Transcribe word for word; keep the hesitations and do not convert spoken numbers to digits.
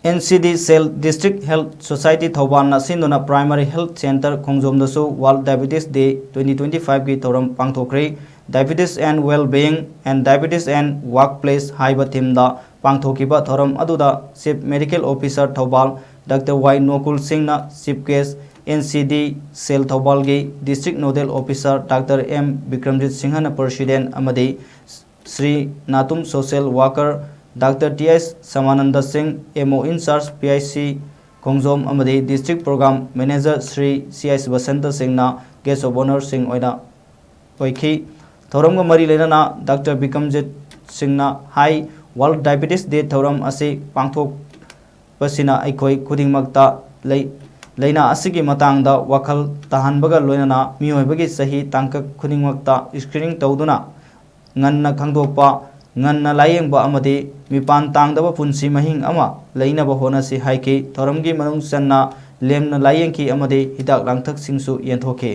NCD Cell District Health Society ꯊꯧꯕꯥꯜꯅ ꯁꯤꯟꯗꯨꯅ Primary Health Centre ꯈꯣꯡꯖꯣꯝꯗꯁꯨ World Diabetes Day twenty twenty five ꯒꯤ ꯊꯧꯔꯝ ꯄꯥꯡꯊꯣꯛꯈ꯭ꯔꯦ꯫ Diabetes and Well-being and Diabetes and Workplace ꯍꯥꯏꯕ themeꯗ ꯄꯥꯡꯊꯣꯛꯈꯤꯕ ꯊꯧꯔꯝ ꯑꯗꯨꯗ Chief Medical Officer Thoubal Doctor Y ꯅꯣꯀꯨꯜ ꯁꯤꯡꯅ Chief Guest, NCD Cell ꯊꯧꯕꯥꯜꯒꯤ District Nodal Officer Doctor M Bikramjit ꯁꯤꯡꯍꯅ President ꯑꯃꯗꯤ Shri ꯅꯥꯇꯨꯝ Social Worker Doctor T S ꯁꯃꯥꯅꯟꯗ ꯁꯤꯡ, M O in charge, P I C ꯈꯣꯡꯖꯣꯝ ꯑꯃꯗꯤ District Program Manager Shri C S Basanta ꯁꯤꯡꯅ Guest of Honour ꯁꯤꯡ ꯑꯣꯏꯅ ꯑꯣꯏꯈꯤ꯫ ꯊꯧꯔꯝꯒ ꯃꯔꯤ ꯂꯩꯅꯅ Doctor ꯕꯤꯀ꯭ꯔꯝꯖꯤꯠ ꯁꯤꯡꯅ ꯍꯥꯏ, World Diabetes Day ꯊꯧꯔꯝ ꯑꯁꯤ ꯄꯥꯡꯊꯣꯛꯄꯁꯤꯅ ꯑꯩꯈꯣꯏ ꯈꯨꯗꯤꯡꯃꯛꯇ ꯂꯩ-, ꯂꯥꯏꯅꯥ ꯑꯁꯤꯒꯤ ꯃꯇꯥꯡꯗ ꯋꯥꯈꯜ ꯇꯥꯍꯟꯕꯒ ꯂꯣꯏꯅꯅ ꯃꯤꯑꯣꯏꯕꯒꯤ ꯆꯍꯤ ꯇꯥꯡꯀꯛ ꯈꯨꯗꯤꯡꯃꯛꯇ screening ꯇꯧꯗꯨꯅ ꯉꯟꯅ ꯈꯪꯗꯣꯛꯄ, ꯉꯟꯅ ꯂꯥꯌꯦꯡꯕ ꯑꯃꯗꯤ ꯃꯤꯄꯥꯟ ꯇꯥꯡꯗꯕ ꯄꯨꯟꯁꯤ ꯃꯍꯤꯡ ꯑꯃ ꯂꯩꯅꯕ ꯍꯣꯠꯅꯁꯤ ꯍꯥꯏꯈꯤ꯫ ꯊꯧꯔꯝꯒꯤ ꯃꯅꯨꯡ ꯆꯟꯅ ꯂꯦꯝꯅ ꯂꯥꯌꯦꯡꯈꯤ ꯑꯃꯗꯤ ꯍꯤꯗꯥꯛ ꯂꯥꯡꯊꯛꯁꯤꯡꯁꯨ ꯌꯦꯟꯊꯣꯛꯈꯤ꯫